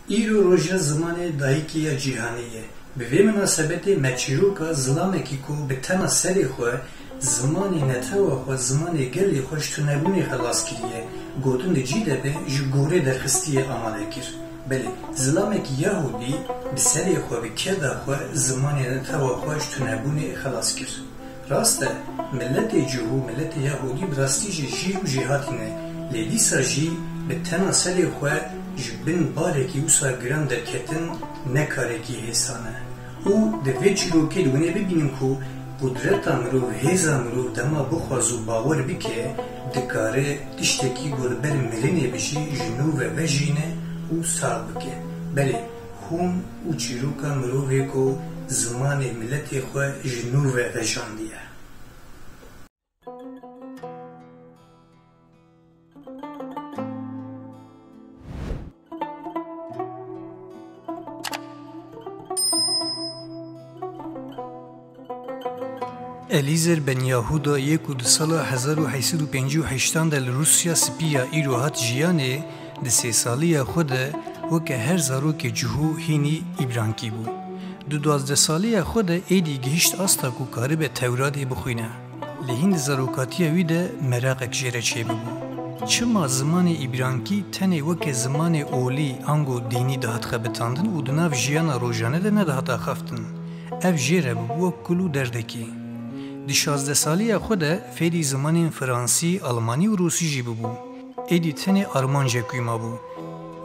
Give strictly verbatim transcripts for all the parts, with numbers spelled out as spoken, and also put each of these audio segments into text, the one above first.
Îro roja zimanê dayikê ya cîhanê ye. Bi vê minasebetê me çîroka zilamekî ku bi tena serê xwe, zimanê netewa xwe, zimanê gelê xwe ji tunebûnê xelas kiriye, gotin di cî de be, ji gorê derxistiye amade kir. Belê, zilamekî Yahûdî bi serê xwe, bi keda xwe, zimanê netewa xwe ji tunebûnê xelas kir. Rast e, miletê cihû, miletê Yahûdî bi rastî jî jîr û jêhatî ne, lê dîsa jî bi tena serê xwe ji bin barekî wisa giran derketin ne karekî hêsan e. Û di vê çîrokê di winê bibînin ku qudreta mirov, hêza mirov dema bixwaz û bawer bike, dikare tiştekî ku li ber mirinê be jî ji nû ve vejîne û sax bike. Belê, hûn û çîroka mirovê ku zimanê miletê xwe ji nû ve vejandiye. Elîzer Ben Yahuda yê ku di sala hezar û heyt sed û pêncî û heştan de li Rûsya Spî ya îro hat jiyanê, di sêsaliya xwe de weke her zarokê cihû hînî îbrankî bû. Di duwazdeh saliya xwe de êdî gihişt asta ku karibe Tewradê bixwîne. Lê hîn di zarokatiya wî de meraqek jê re çêbibû. Çima zimanê îbrankî tenê weke zimanê olî ango dînî dihat xebitandin û di nav jiyana rojane de nedihat axaftin? Ev jê re bibû wek kul û derdekî. Di şazdeh saliya xwe de fêrî zimanên fransî, almanî û rûsî jî bibû. Êdî tenê armancek wî mabû.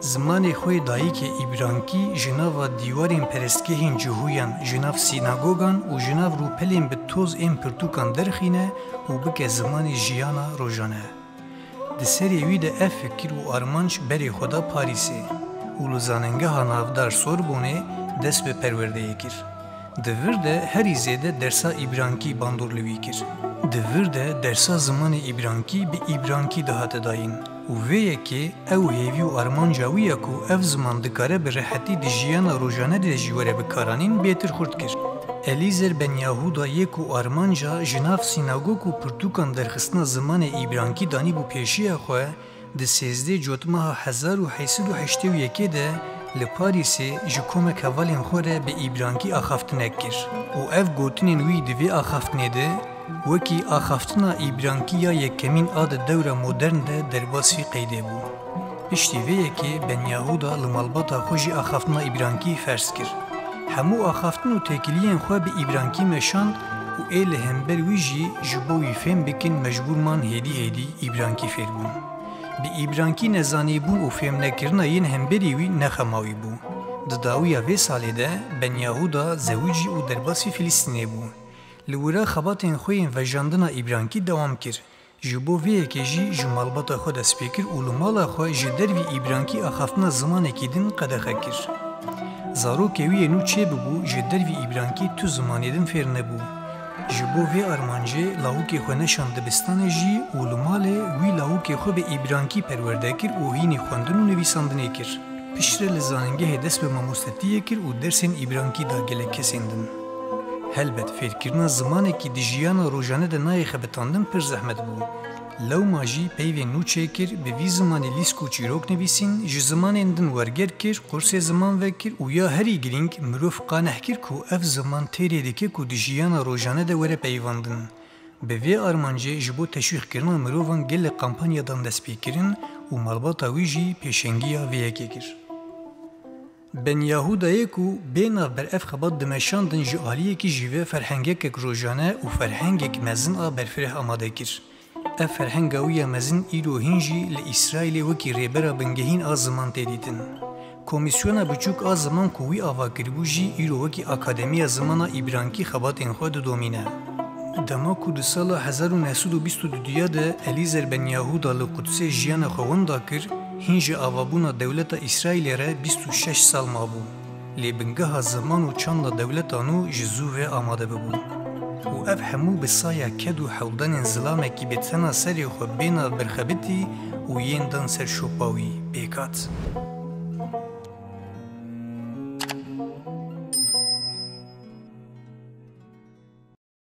Zimanê xwe yê dayikê îbrankî ji nava dîwarên perestgehên cihûyan, ji nav sînagogan û ji nav rûpelên bi toz ên pirtûkan derxîne û bike zimanê jiyana rojane. Di serê wî de ev fikir û armanc berê xwe da Parîsê û li Zanîngeha Navdar Sorbonê dest bi perwerdeyê kir. Di vir de herî zêde dersa îbrankî bandor li wî kir. Di vir de dersa zimanê îbrankî bi îbrankî dihate dayîn û vê yekê ew hêvî û armanca wî ya ku ev ziman dikare bi rehetî di jiyana rojane de jî were bikaranîn bêtir xurt kir. Elîzer Ben Yahuda yê ku armanca ji nav sînagog û pirtûkan derxistina zimanê îbrankî danîbû pêşiya xwe, di sêzdeh Cotmeha hezar û heyt sed û heştê û yekê de li Parîsê ji komek hevalên xwe re bi îbrankî axaftinek kir û ev gotinên wî di vê axaftinê de wekî axaftina îbrankî ya yekemîn a di dewra modern de derbasî qeydê bû. Piştî vê yekê Ben Yahuda li malbata xwe jî axaftina îbrankî ferz kir. Hemû axaftin û têkiliyên xwe bi îbrankî meşand û ê li hember wî jî ji bo wî fêm bikin mecbûr man hêdî hêdî îbrankî fêr bûn. Bi îbrankî nezanîbûn û fêmnekirina yên hemberî wî ne xema wî bû. Di dawiya vê salê de Ben Yahuda zewicî û derbasî Filistînê bû. Li wira xebatên xwe yên vejandina îbrankî dewam kir. Ji bo vê yekê jî ji malbata xwe dest pê kir û li mala xwe ji dervî îbrankî axaftina zimanekî din qedexe kir. Zarokê wî yê nû çêbibû ji dervî îbrankî tu zimanê din fêr nebû. Ji bo vê armancê lawikê xwe neşand dibistanê jî û li malê wî lawikê xwe bi îbrankî perwerde kir û hînî xwendin û nivîsandinê kir. Piştre li zanîngehê dest bi mamostetiyê kir û dersên îbrankî da gelek kesên din. Helbet fêrkirina zimanekî di jiyana rojane de nayê xebitandin pir zehmet bû. Lewma jî peyvên nû çêkir, bi vî zimanê lîsk û çîrok nivîsîn, ji zimanên din werger kir, qursê ziman vekir û ya herî girîng, mirov qaneh kir ku ev ziman têrê dike ku di jiyana rojane de were peyivandin. Bi vê armancê ji bo teşwîqkirina mirovan gelek kampanyadan dest pê kirin û malbata wî jî pêşengiya vê yekê kir. Ben Yahudayê ku bê navber ev xebat dimeşandin ji aliyekî jî ve ferhengekek rojane û ferhengek mezin a berfireh amade kir. Ev ferhenga wî ya mezin îro hîn jî li Îsraîlê wekî rêbera bingehîn a ziman tê dîtin. Komîsyona biçûk a ziman ku wî ava kiribû jî îro wekî Akademiya Zimana Îbrankî xebatên xwe didomîne. Dema ku di sala hezar û neh sed û bîst û du de Elîzer Ben Yahuda li Qudsê jiyana xwe winda kir, hîn ji avabûna dewleta Îsraîlê re bîst û şeş sal mabû. Lê bingeha ziman û çanda dewleta nû ji zû ve amade bibû. Û ev hemû bi saya ked û hewldanên zilamekî bi tena serê xwe bênav berxebitî û yên dan ser şopa wî pêk hat.